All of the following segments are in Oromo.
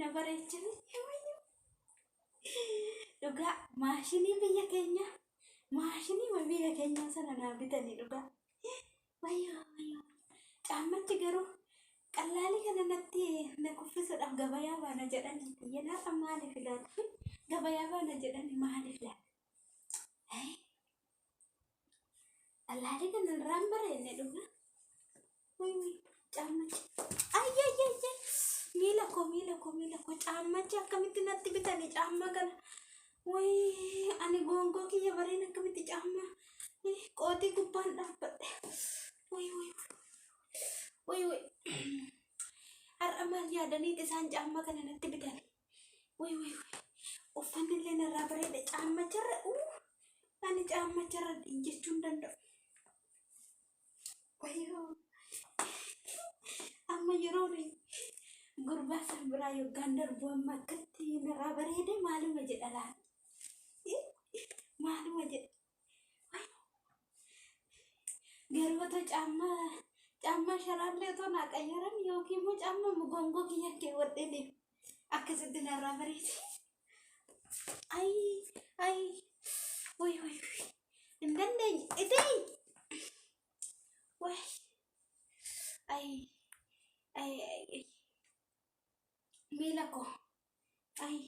na bareechani. Dhugaa maashinii biyya keenyaa maashinii biyya keenyaa sana naa bitanii dhugaa. Wayyoo wayyoo. Caammachi garuu qallaalii kana natti na kuffisuudhaaf gabayaa baana jedhani. Xiyyenaadha maaliif laata? Gabayaa baana jedhani maaliif laata? Qallaalii kana irraan bareenne dhugaa. Wuy wuy caammachi. Ayy ayy ayy ayy. Miila koo miila koo miila koo caammachi akkamitti natti bitani caamma kana. Wuy ani goongoo kiyya bareen akkamitti caamma qootii gubbaan dhaabbadhe. Wuy wuy wuy wuy. Har'a maal yaadaniiti isaan caamma kana natti bitani. Wuy wuy wuy. Uffanni illee narraa bareeda caammacharra uu ani caammacharra jechuu hin danda'u. Wayyoo. Amma yeroon gurbaa san biraa yoggaan darbu amma akkatti narraa bareede maaluma jedha laata? Maaluma jedha? Garuu otoo caammaa caammaa sharaallee otoo naa qayyaran yookiin immoo caammaa gongoo kiyya keewwadhee deema. Akkasitti narraa bareede. Ayi ayi wuy wuy wuy hin dandeenye itee way ayi ayi ayi miila koo ayi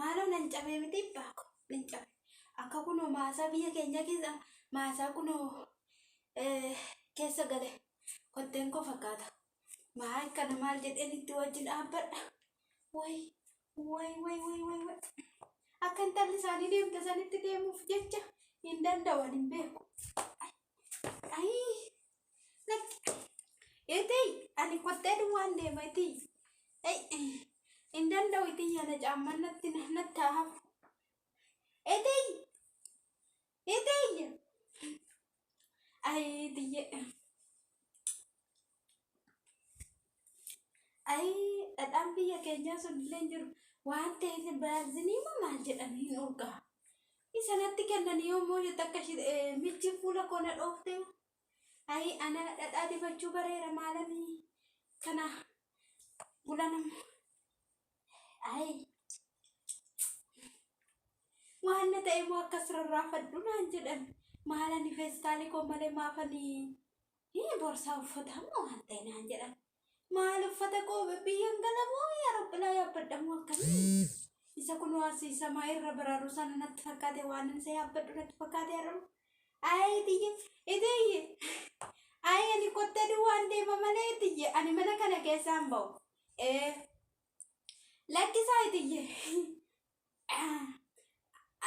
maaloo nan cabee miti baako nan cabe akka kunoo maasaa biyya keenya keessa maasaa kunoo keessa gale kotteen koo fakkaata maal kana maal jedheen itti wajjin dhaabbadha way Way way way way way. Akka intalli isaanii deemte sanitti deemuuf jecha hin danda'u ani hin beeku. Ayii. Lakki. Itii ani kottee duwwaan deema itii. Hin danda'u itii yana caamman natti natti haa hafu. Itii. Itii. Ayii tiyyee. Ayii dhadhaan biyya keenyaa sun illee hin jiru. Waan ta'eef baarzinii moo maal jedhanii hin urgaa. Isa natti kennanii yommuu jettu akka ishee michi fuula koo na dhooftee. Ayii ana dhadhaa dibachuu bareera maalanii kana gulanam. Ayii waan na ta'e immoo akkas rarraafadhu naan jedhan. Maalani feestaalii koo malee maafanii Hii borsaa uffataa moo waan ta'e naan jedhan. Maal uffata koo biyyan galamoo aeroopilaa yaabbadhamoo akkamii? Isa kunoo asii samaa irra bararu sana natti fakkaate waan isa yaabbadhu natti fakkaate har'u. Ayi tiyye itiyye. Ayi ani kottee duwwaan deema malee tiyye ani mana kana keessaan ba'u. Ee lakkisaa itiyye.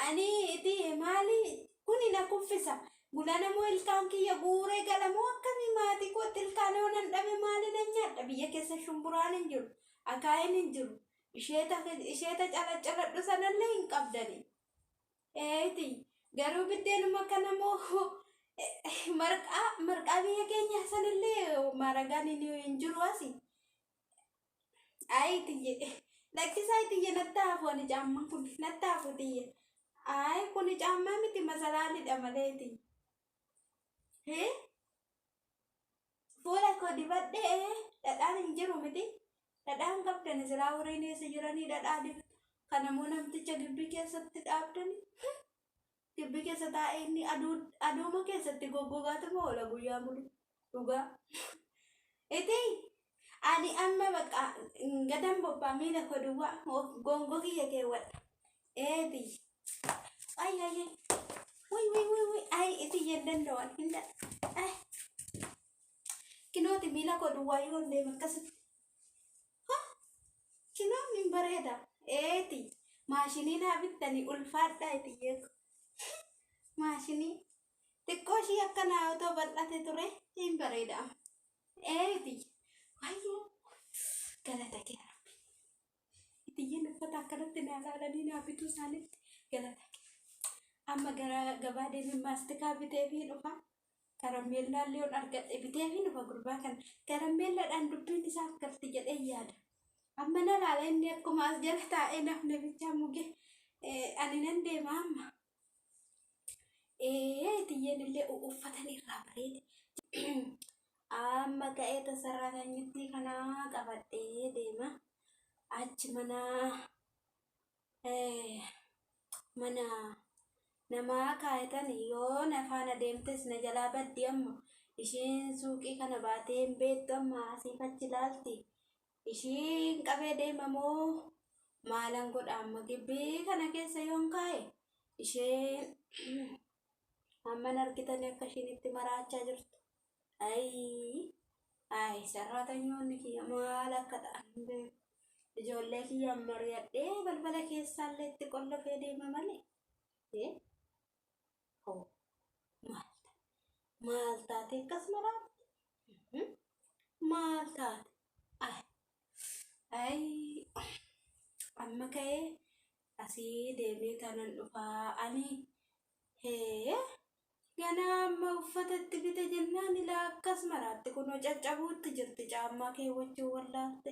Ani itiyye maali kuni na kuffisa. Gulana moo ilkaan kiyya guuree gala moo akkamii maatii kootti ilkaan yoo nan dhabe maali nan nyaadha biyya keessa shumburaan hin jiru akaayiin hin jiru isheeta isheeta calaccaladhu sanallee hin qabdani. Eeti garuu biddeenuma kana moo marqaa marqaa biyya keenya sanallee maragaan hin jiru asi. Ayi tiyye. Lakkisaa tiyye natti hafu ani caammaan kun natti hafu tiyye. Ayi kuni caammaa miti masalaalidha malee tiyye. Hee? Fuula koo dibadhee dhadhaan hin jiru miti. Dhadhaan qabdani silaa horiin eessa jiranii dhadhaa dibatu. Kanammoo namticha gibbii keessatti dhaabdani. Gibbii keessa taa'ee inni aduu aduuma keessatti goggogaatuma oola guyyaa mulu. Dhugaa. Iti ani amma bakka gadan bobbaa miila koo duwwaa gongoo kiyya keewwadha. Eeti. Ay ay ay. Wuy wuy wuy wuy ay iti hin danda'an hin danda'an. Kinooti miila koo duwwaa yoo deema akkasitti. Ha! Kinoo min bareeda. Eeti. Maashinii naa bittanii ulfaadhaa iti yeeku. Maashinii. Xiqqoo ishii akka naa otoo bal'ate ture hin bareeda. Eeti. Wayyoo. Galata kee Rabbi. Itiyyeen uffata akkanatti naa laalanii naa bituu isaanitti galata kee. Amma gara gabaa deemee maastikaa bitee fi dhufa. Karammeellaa illee yoon argadhe bitee fi dhufa gurbaa kana. Karammeellaadhaan dubbiin isaaf galti jedhee yaada. Amma na laala inni akkuma as jala taa'ee nafne bichaa muge ani nan deema amma. Ee tiyyeen illee uffatan irraa bareede. Amma ka'ee tasarraa kanyittii kanaa qabadhee deema. Achi mana mana namaa kaayatan yoo na faana deemtes na jalaa baddi amma. Ishiin suuqii kana baatee hin beektu amma asiif achi ilaalti. Ishiin qabee deema moo maalan godha amma gibbii kana keessa yoon kaa'e isheen amman argitanii akka ishiin itti maraachaa jirtu. Ayii ayi sarraatanyoonni kiyya maal akka ta'an hin beeku. Ijoollee kiyyaan mari'adhee balbala keessaallee itti qollofee deema malee. Ee hoo maal maal taate akkas maraatti? Maal taate? Ay ay amma ka'ee asii deemee tanan dhufaa ani hee ganaa amma uffata itti bite jennaan ilaa akkas maraatti kunoo caccabuutti jirti caammaa keewwachuu wallaalte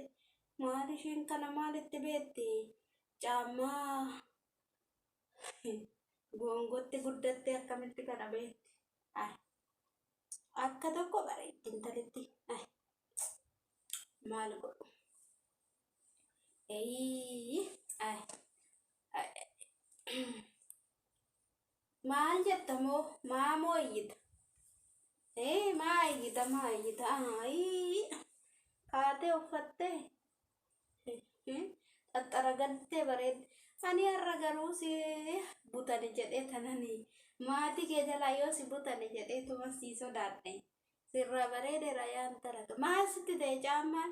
maal isheen kana maalitti beekti caammaa goongotti guddatte akkamitti kana beekti ay akka tokko bareeddi intalitti ay maal godhu Eyii ay ay maal jetta moo maa moo iyyita ee maa iyyita maa iyyita ayii kaatee uffattee xaxxaragaltee bareedde ani har'a garuu si butani jedhee tanani maatii kee jalaa yoo si butani jedhee tuma sii sodaadhe sirraa bareedeera yaa intala maal sitti ta'e caammaan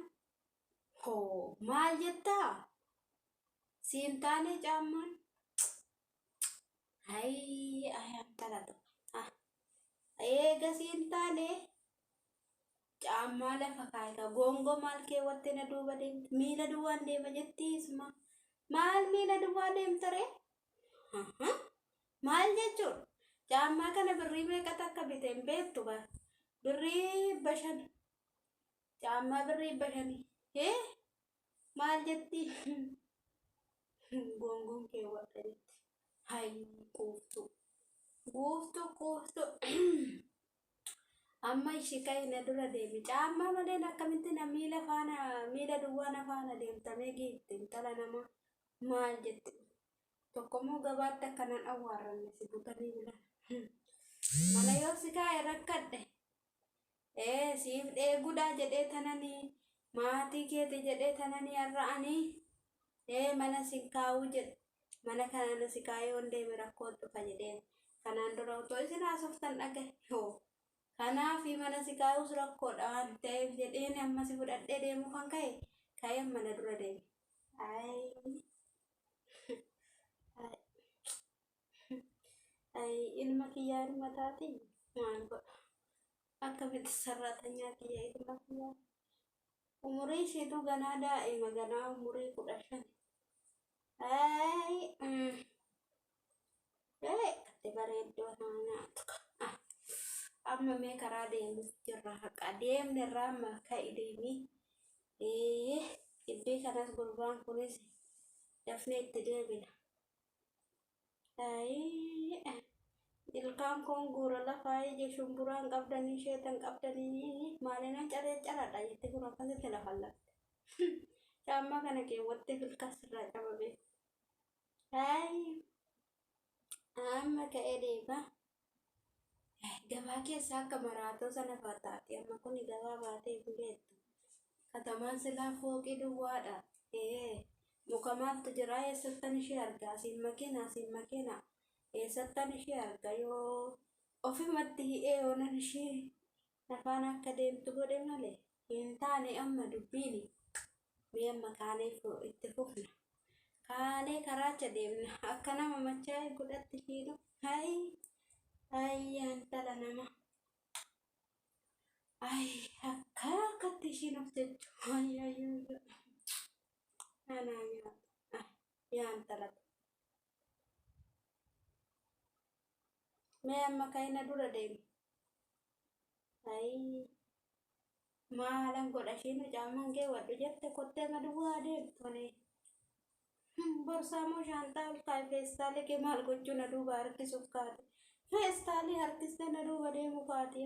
Hoo maal jettaa? Siin taanee caammaan? Ayii ayaan talatu. Ah eega siin taanee caammaa lafa kaayita goongoo maal keewwattee na duuba deemta miila duwwaan deema jettii isuma maal miila duwwaa deemta ree? Maal jechuudha? Caammaa kana birrii meeqatu akka bite hin beektu bara. Birrii 500. Caammaa birrii 500. Hee maal jetti? Goongoon keewwadha jetti. Hay quuftuu. Guuftuu quuftuu. Amma ishii ka'e na dura deemi. Caammaa malee akkamitti na miila faana miila duwwaa na faana deemtamee giifte intala namaa maal jetti? Tokkommoo gabaatti akka nan awwaarranne si butanii bilan. Mana yoo si kaa'e rakkadhe. Ee siif dheegudhaa jedhee tananii maatii keeti jedhee tananii har'a ani ee mana sin kaa'uu jedhe mana kana si kaa'ee yoon deeme rakkoon dhufa jedheen kanaan dura otoo isin haasoftan dhagahe hoo kanaaf mana si kaa'uus rakkoodha waan ta'eef jedheen amma si fudhadhee deemuu kan ka'e ka'een mana dura deeme. Ayii Ayii ilma kiyyaa ilma taati maal godha akkamitti sarraatanyaa kiyya ilma kiyyaa umurii isheetu ganaa daa'ima ganaa umurii 15 ayii ee ati bareeddoo naa nyaatu amma mee karaa deemuuf jirra haqa deemne irraa amma ka'i deemii ee dhibbii kanas gurbaan kunis dafnee itti deebina. Ayii ilkaan koon guura lafaa ija shumburaan qabdanii sheetan qabdanii maalinan caree caradha jette kun akkasitti lafa lafte. Caammaa kana keewwattee ilkaan sirraa cababee. Ayii amma ka'ee deema. Gabaa keessa akka maraatoo sana fa'aa taate amma kun gabaa baatee hin beektu. Katamaan silaa fooqii duwwaadha. Ee muka maaltu jira eessattan ishee arga asiin makiina asiin makiina eessattan ishee arga yoo ofimatti hi'ee yoonan ishee nafaan akka deemtu godhe malee hin taane amma dubbiini. Mee amma kaanee itti fufna. Kaanee karaacha deemna akka nama machaa'e godhatti ishiinu. Hayi hayi intala nama. Ay akka akkatti ishiin of jechu. Ay ay ay. Anaa nyaata. Ay yaa intala. Mee amma ka'ina dura deemi. Ay maalan godha ishiin caammaan kee wadhu jette kottee maduwwaa deemtu ani. Borsaa moo shaanxaa ol kaa'e feestaalii kee maal gochuu na duuba harkisuuf kaate. Feestaalii harkistee na duuba deemu kaate.